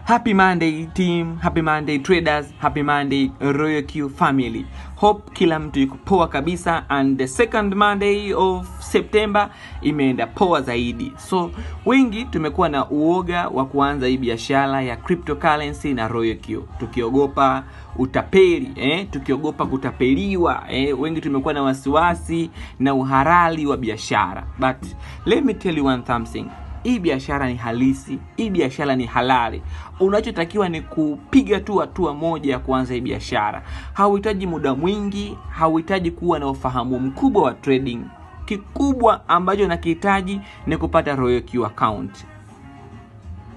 Happy Monday team, happy Monday traders, happy Monday Royal Q family. Hope kila mtu yuko poa kabisa, and the second Monday of September imeenda poa zaidi. So wengi tumekuwa na uoga wa kuanza hii biashara ya cryptocurrency na Royal Q, tukiogopa utapeli, tukiogopa kutapeliwa, wengi tumekuwa na wasiwasi na uhalali wa biashara. But let me tell you one something. Hii biashara ni halisi, hii biashara ni halali. Unachotakiwa ni kupiga tu hatua moja ya kuanza hii biashara. Hauhitaji muda mwingi, hauhitaji kuwa na ufahamu mkubwa wa trading. Kikubwa ambacho nakihitaji ni kupata Royal Q account.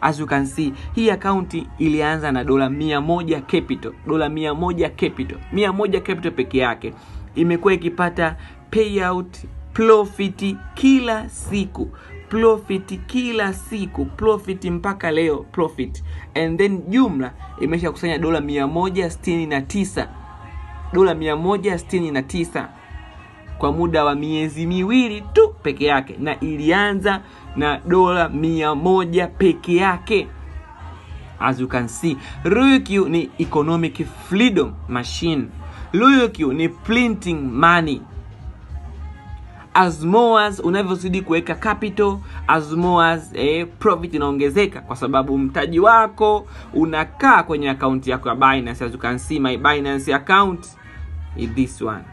As you can see, hii account ilianza na $100 capital, $100 capital, 100 capital peke yake. Imekuwa ikipata payout profit kila siku. Profit kila siku, profit mpaka leo profit. And then jumla imesha kusanya $169, $169 kwa muda wa miezi miwili tu peke yake, na ilianza na $100 peke yake. As you can see, Royal Q ni economic freedom machine. Royal Q ni printing money. As more as unavyozidi kuweka capital, as more as profit inaongezeka, kwa sababu mtaji wako unakaa kwenye account yako ya Binance. As you can see, my Binance account is this one.